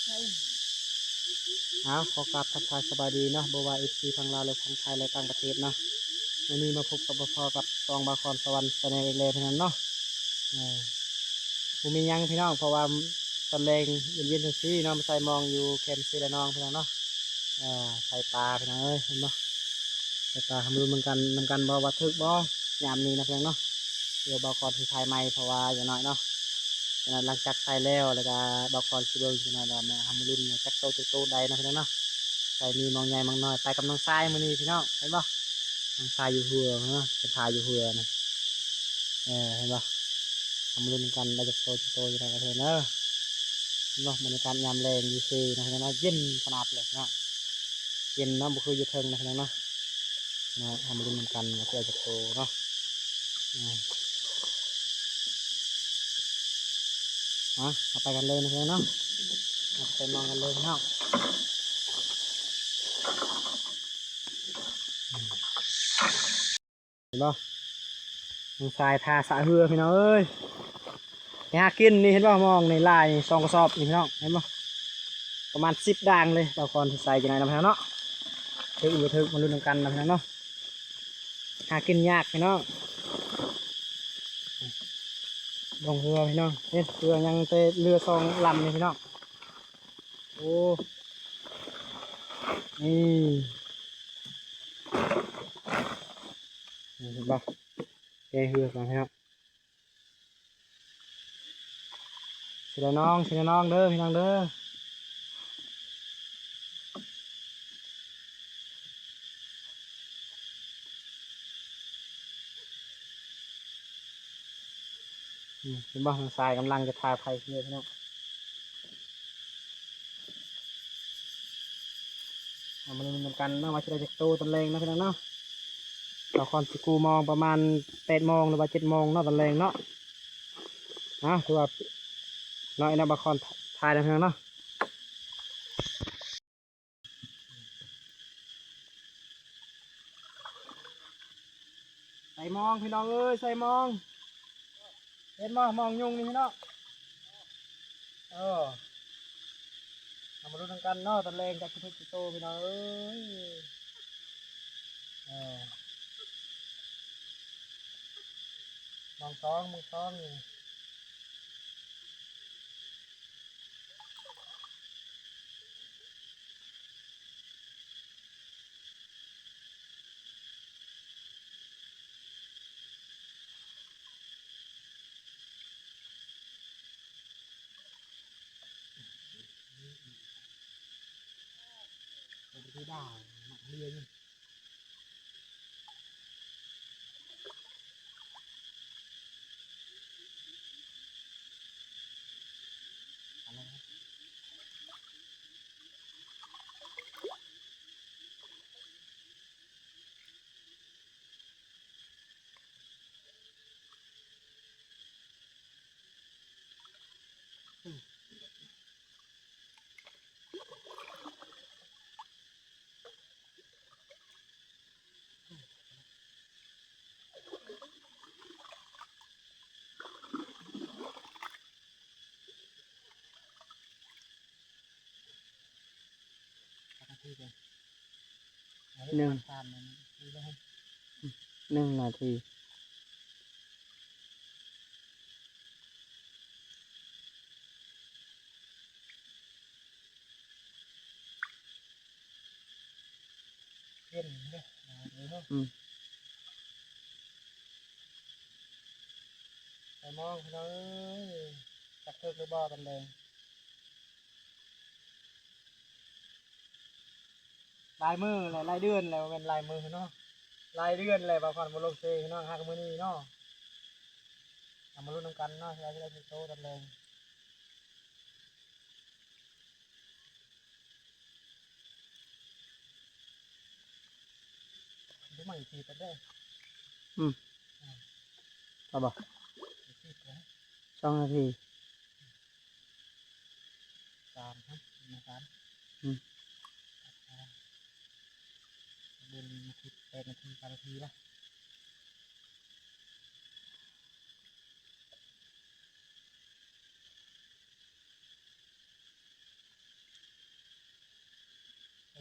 ອ້າວ ຂໍກາບທັກທາຍສະບາຍດີເນາະ ບໍ່ວ່າເອັຟຊີຝັ່ງລາວ ແລະ ຝັ່ງໄທ ແລະ ຕ່າງປະເທດເນາະ. ມື້ນີ້ມາພົບກັບ ມາພໍ້ກັບຊ່ອງບ່າວຄອນສະຫວັນແຊນແນວອີກແລ້ວພີ່ນ້ອງເນາະ. ເອີ ບໍ່ມີຫຍັງພີ່ນ້ອງ ເພາະວ່າຕອນແລງເຢັນໆ ຈັ່ງຊີ້ເນາະ ມາໃສ່ມອງຢູ່ແຄມເຊລະນອງພີ່ນ້ອງເນາະ. ເອີ ໃສ່ປາພີ່ນ້ອງເອີຍ ເຫັນບໍ່? ໃສ່ປາ ເຮົາມາລຸ້ນນຳກັນ ນຳກັນບໍ່ວ່າຖືກບໍ່ ຍາມນີ້ນະພີ່ນ້ອງເນາະ. ດຽວບ່າວຄອນຊິຖ່າຍໃໝ່ ເພາະວ່າຢ່າງໜ້ອຍເນາະ ຈັ່ງໜ້ອຍຫຼັງຈາກໃສ່ແລ້ວ ແລ້ວກະບ່າວຄອນຊິເບິ່ງຈັ່ງໜ້ອຍ ແລ້ວມາ ເຮົາມາລຸ້ນວ່າຈັກໂຕ ຈັກໂຕໄດ້ເນາະພີ່ນ້ອງເນາະ. ໃສ່ມີມອງໃຫຍ່ມອງນ້ອຍ ໄປກັບນ້ອງຊາຍມື້ນີ້ພີ່ນ້ອງ ເຫັນບໍ່? ນ້ອງຊາຍຢູ່ເຮືອເນາະ ເປັນພາຢູ່ເຮືອນະ. ເອີ ເຫັນບໍ່? ເຮົາມາລຸ້ນນຳກັນ ໄດ້ຈັກໂຕ ຈັກໂຕຢູ່ໃນກະເທີນເດີ. ເນາະ ບັນຍາກາດຍາມແລງຢູ່ເຊເນາະ ເນາະ ເຢັນຂະໜາດເລີຍເນາະ ເຢັນເນາະ ບໍ່ຄືຢູ່ເທິງນະພີ່ນ້ອງເນາະ. ເນາະ ເຮົາມາລຸ້ນນຳກັນວ່າຊິໄດ້ຈັກໂຕເນາະ. ອາ ເອົາ ເຮົາໄປກັນເລີຍນະພີ່ນ້ອງເນາະ ເຮົາໄປມອງກັນເລີຍພີ່ນ້ອງ. ເຫັນບໍ່? ນ້ອງຊາຍທ່າສະເຮືອພີ່ນ້ອງເອີຍ ໄປຫາກິນນີ້ ເຫັນບໍ່? ມອງນີ້ຫຼາຍນີ້ ສອງກະສອບນີ້ພີ່ນ້ອງ ເຫັນບໍ່? ປະມານສິບດາງເລີຍ. ບ່າວຄອນຊິໃສ່ຈັ່ງໃດນະພີ່ນ້ອງເນາະ ຖືກບໍ່ຖືກ ມາລຸ້ນນຳກັນນະພີ່ນ້ອງເນາະ. ຫາກິນຍາກພີ່ນ້ອງ ລົງເຮືອພີ່ນ້ອງ ເຫັນເຮືອຍັງແຕ່ເຮືອສອງລຳນີ້ພີ່ນ້ອງ. ໂອ້ ນີ້ ນີ້ເຫັນບໍ່? ແກ່ເຮືອກ່ອນພີ່ນ້ອງ ເຊລະນອງ ເຊລະນອງເດີພີ່ນ້ອງເດີ. ອືມ ເຫັນບໍ່? ນ້ອງຊາຍກຳລັງຈະທ່າໄພເຮືອພີ່ນ້ອງ. ເອົາມາລຸ້ນນຳກັນເນາະ ວ່າຊິໄດ້ຈັກໂຕຕອນແລງເນາະພີ່ນ້ອງເນາະ. ບ່າວຄອນຊິກູ້ມອງປະມານແປດໂມງ ຫຼືວ່າເຈັດໂມງເນາະ ຕອນແລງເນາະ. ເອົາ ຖືວ່ານ້ອຍເນາະ ບ່າວຄອນຖ່າຍນຳພີ່ນ້ອງເນາະ. ໃສ່ມອງພີ່ນ້ອງເອີຍ ໃສ່ມອງ ເຫັນບໍ່? ມອງຍຸງນີ້ພີ່ນ້ອງ. ເອີ ເຮົາມາລຸ້ນນຳກັນເນາະ ຕອນແລງຈັກຊິຖືກຈັກໂຕພີ່ນ້ອງເອີຍ. ເອີ ມອງສອງ ມອງສອງນີ້. หนึ่ง หนึ่งนาที เย็นเด้อ อืม ไปมองพี่น้องเอ้ย จักเทิกหรือบ่ตอนแลง หลายมื้อแล้ว หลายเดือนแล้ว บ่แม่นหลายมื้อเนาะ หลายเดือนแล้ว บ่าวขวัญบ่ลงเซพี่น้อง หากมื้อนี้เนาะ เอามาลุ้นนำกันเนาะ ว่าสิได้จักโตตอนแลง ดูใหม่อีกทีก็ได้ อืม อ่า เอาบ่ อีกทีก็ได้ สองนาที สามครับ มาสาม อืม อ่า เดือนหนึ่งอาทิตย์ แปดนาที เก้านาทีละ เ